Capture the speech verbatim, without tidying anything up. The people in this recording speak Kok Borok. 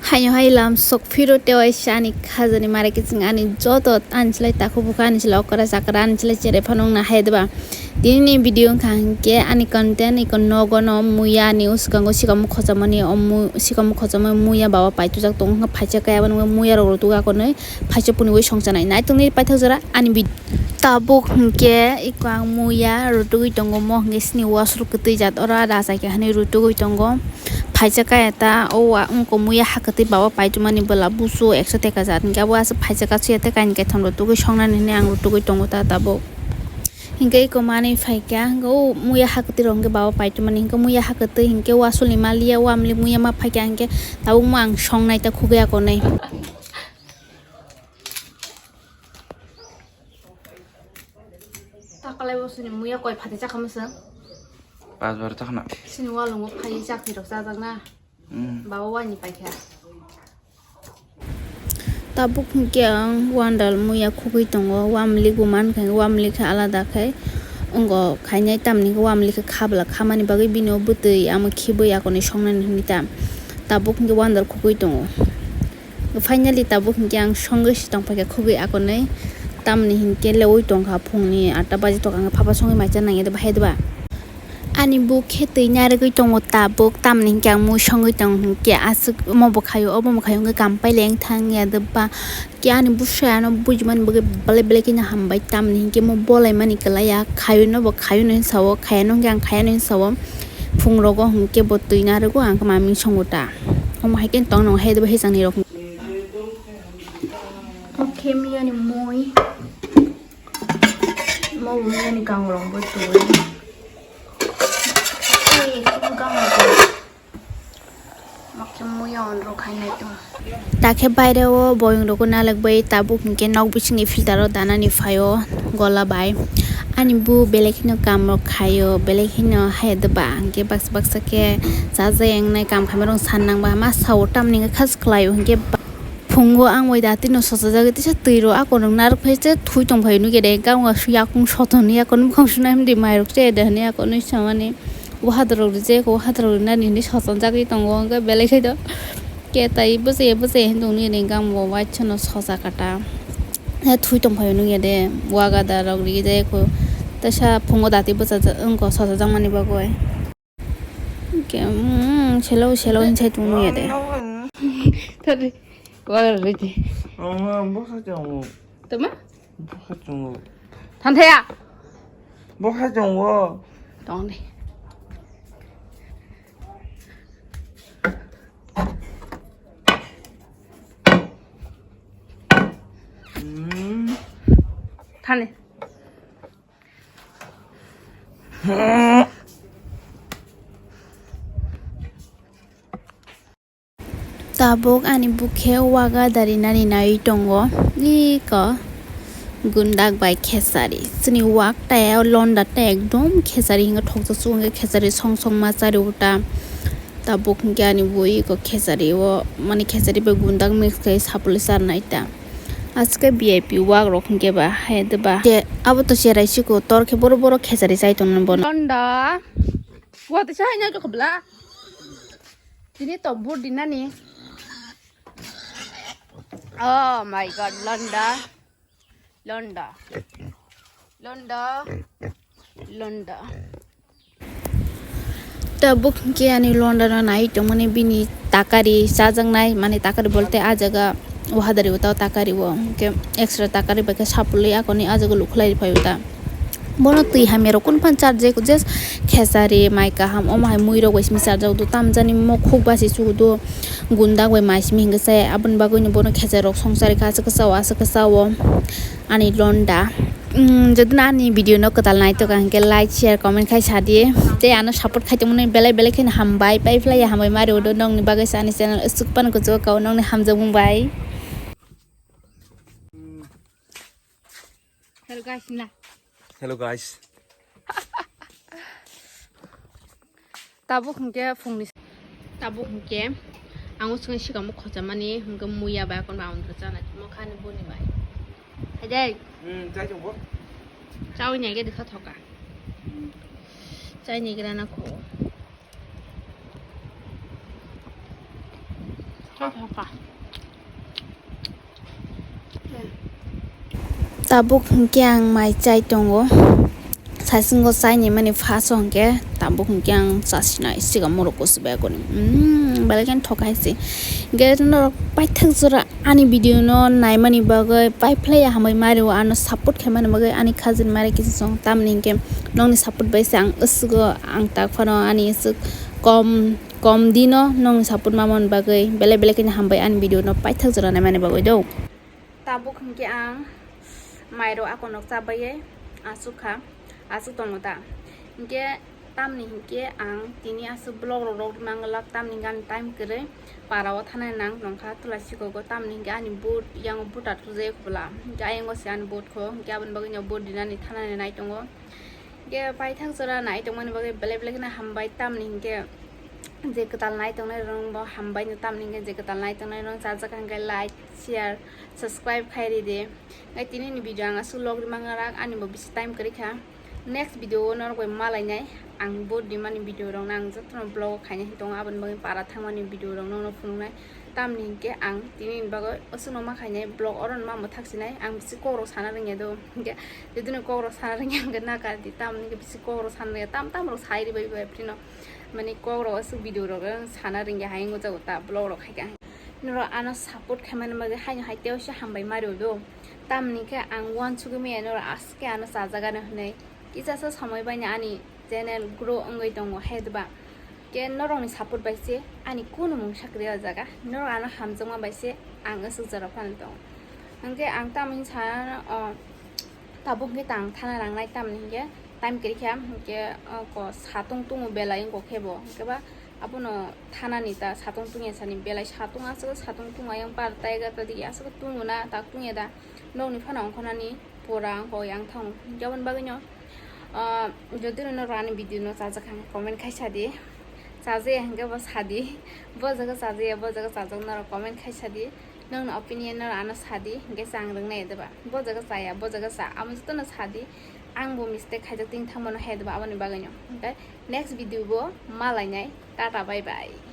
Haino hai lam sok phiro tei waisa ani khajani mare kiching ani joto ani slai takhuk bukha ani slai okra chakra ani slai chere phano wngna hai deba. Tini ni video wngkha hinkhe ani content iko nogo no muya ni uskango sikamo khojamani o mu-, sikamo khojamani muya bawa paitujak tongo wngkha phaisa kaya bani muya rok rwtugwi akonwi phaisa puni wi songchanai naitok ni paithak jora ani video. Tabuk hinkhe iko ang muya rwtugwi tongo mo hinkhe sini wasur kwtwi jat oro ada achai khe hinwi rwtugwi tongo. Phaisa kaya ta o wa wngkha muya ha kwtwi bawa paitumani bwla busu ekso teka jat hinkhe abo aswk phaisa kasu ya tei kainwi kaitham rwtugwi songnani hinwi ang rwtugwi tongo ta tabuk. Hinkhe iko manwi phaikha, hinkhe o muya ha kwtwi rok hinkhe bawa paitumani, hinkhe muya ha kwtwi hinkhe wasuli maliya, wamli muya ma phaikha, hinkhe tabukma ang songnai ta khugwi akonwi. Takalai bo sini muya koi phati chakha masa. Pas bar chakna. Sini walungo phai chakni rok chajakna. Hmm. Bawa wani paikha. Tabuk hinkhe ang wandal muya khugwi tongo, wamli guman khai wamli khe alada khai wngkha khainai tamni khe wamli khe khabla khamani bagwi bini o bwtwi amo khibwi akonwi songnani hinwi ta tabuk hinkhe wandal khugwi tongo. Finally tabuk hinkhe ang songwi si tongphaikha khugwi akonwi tamni hinkhe lewi tongkha phungni atta baji tokha hinkhe phapa songwi maisa nangya de bahai deba. Ani buk khe twi narwgwi tongo tabuk, tamni hinkhe ang mui songwi tongo hinkhe aswk omo bo khaio, obo bo khaio wngkhe kam paileng thangya deba. Khe ani bwsai ano bujimani bagwi belai belai kheno hambai, tamni hinkhe omo bolaimani kwlaiya, khaiono bo khaiono hinwi sao, khayano hinkhe ang khayano hinwi sao. Phungrogo hinkhe bo twi narwgo, ang khe maming songo ta. Omo hai khe tongno hai deba hejani rok. Omo khe miyani mui. Omo bo miyani kangrong bo twi. Ei, omo kangrong. Makhe muya on rok hai nai tong. Takhe baire o boyong rok nalek bai tabuk hinkhe nok bisingni filter o danani phaio gola bai. Ani bu belai kheno kam rok khaio, belai kheno hai deba hinkhe baksa baksa khe chajakya wngnai kam khaima rok san nang ba ma sao tamni hinkhe khas khlaio hinkhe. Phungo ang bai dati no sochajagwi tisa twi rok ako rok narwk phai se thui tong phai nugya de, gamo yakung soton yakung nukhung swnam di mai rok che de hwnwi ako nui samani. O hadrok rijek, o hadrok rinani hinwi sochonjagwi tongo, hwnkhe belai khe do khe tai bwchaya bwchaya hinwi tong nugya de, gamo waisa no socha kata. Thui tong phai nugya de, waga da rok rijak, tisa phungo dati bwchajak wngkha sochajak mani bagwi. Hwnkhe, mm, selo, selo, hinsai tong nugya de. Thari, wagar ridi. Tama? Thanthaya. Tong de. Thani. Tabuk ani bukhe waga darinani nai tongo. Iko gundak bai khesari. Chini wak taya londa taya ekdom khesari hinga thokjak sugo, hinga khesari song song ma chari uta. Tabuk hinkhe ani bui iko khesari o, mani khesari bai gundak mix khai sapulwi charnai ta. Aske V I P wak rok hinkhe ba hai de ba. Ke abo to cherai siko tor khe boro boro khesari chai tongmani bono. Londa. Wa to chai na jokho bla. Tini to bur dinani. Oh my God, Londa. Londa. Londa. Londa. Tabuk hinkhe ani londa no nai tongmani bini takari chajaknai, mani takari bolte ah jaga o hadari o tao takari o hinkhe extra takari bai khe sapulwi akoni ah jaga lukhlai phai o ta. Bono twi hamya rok kunu phano charjak, just khesari, mai kaham, omo hai mui rok bai simi charjak do, tamjani mokhuk basi chudo, gundak bai mai simi hinkhe se aboni bagwi no bono khesari rok songchari kha, aswk khe chao, aswk khe chao ani londa. Mm, jodi no ani video no kwtal naitokha hinkhe like, share, comment khai sadi. Tei ano support khai tongmani belai belai kheno hambai, pai phlai ya hambai mari udo nongni bagwi se ani channel aswk phano kuchugo kao nongni hamjakmung bai. Hello guys, na. Hello guys. Tabuk hinkhe phungni, tabuk hinkhe ang usung sikamo khojamani hinkhe muya bai kon ba undra chana mokhani boni bai. Hai dai. Hmm, chai chungbo. Chawi nai ge dikha thoka. Hmm. Chai nai ge na kho. Tabuk hinkhe ang mai chai tongo. Saisingo chaini mani phaso hinkhe tabuk hinkhe ang chasinai siga morok kusu bai koni. Mm, belai khe thok hai se. Hinkhe norok paithak jora ani video no naimani bagwi paiphlaiya hambai mario, ano support khaimani bagwi ani khajin mari kisa song, tamni hinkhe nokni support bai se ang aswgo, ang tak phano ani aswk kom kom dino nokni support mamani bagwi belai belai khe hambai ani video no paithak jora naimani bagwi do. Tabuk hinkhe ang mairok akonok chabaiye aswk kha, aswk tongo ta. Hinkhe tamni hinkhe ang tini aswk vlog rok rok manglak, tamni hinkhe ani time kwrwi para o thanai nang nongkha twla sikogo, tamni hinkhe ani boot yango boot athuk jai kubla, hinkhe ayango se ani boot kho, hinkhe aboni bagwi no boot dinani thanani nai tongo. Hinkhe paithak jora nai tongmani bagwi belai belai kheno hambai, tamni hinkhe je kwtal nai tongnai rok bo hambai no, tamni hinkhe je kwtal nai tongnai rok chajak hinkhe like, share, subscribe khai ridi. Ngai tini ni video ang aswk log ri mangarak, ani bo bisi time kwrwi kha. Next video o norok bai malainai, ang boot rimani video rok no ang jotono vlog o khainai tongo, aboni bagwi para thangmani video rok no phunuknai. Tamni hinkhe ang tini ni bagwi aswkno ma khainai vlog, oro no ma mwthak sinai, ang bisi kok rok sana rwngya do, hinkhe jodi no kok rok sana rwngya hinkhe na kar di, tamni hinkhe bisi kok rok sana rwngya, tam tam rok sai rwbai bai phano mani kok rok aswk video rok sana rwngya hai wngwi jago ta vlog rok khaikha. Norok ano support khaimani bagwi haino hai tei waisa hambai mario do. Tamni khe ang uansugwi maya norok aske ano chajaga no hinwi. Kisa sa somoi bai no ani channel grow wngwi tongo hai diba. Khe norokni support bai se ani kunu mungsa kwrwi o jaga. Norok ano hamjakma bai se ang aswk jora phano tongo. Hwnkhe ang tamni sana o tabuk hwnkhe tang thana nangnai, tamni hinkhe time kwrwi kha, hinkhe oko satung tungo belai wngkha khe bo, hinkhe ba abono thanani ta satung tungya sani belai satung aswk satung tungo, ayang bar ta egarta digi aswk tungo na, tak tungya da, nokni phano ongkhornani pura wngkha yang thango, hinkhe aboni bagwino, ah, jodi no norok ani video no chajak kha comment khai sadi, chajaya hinkhe bo sadi, bo jaga chajaya, bo jaga chajak norok comment khai sadi. Nokni opinion no ano sadi, hinkhe chang rwngnai diba? Bo jaga chaya, bo jaga cha, amo jotono sadi. Ang bo mistake khaijak tini thangmano hai diba, aboni bagwino. Hinkhe next video bo malainai. Tata, bye bye.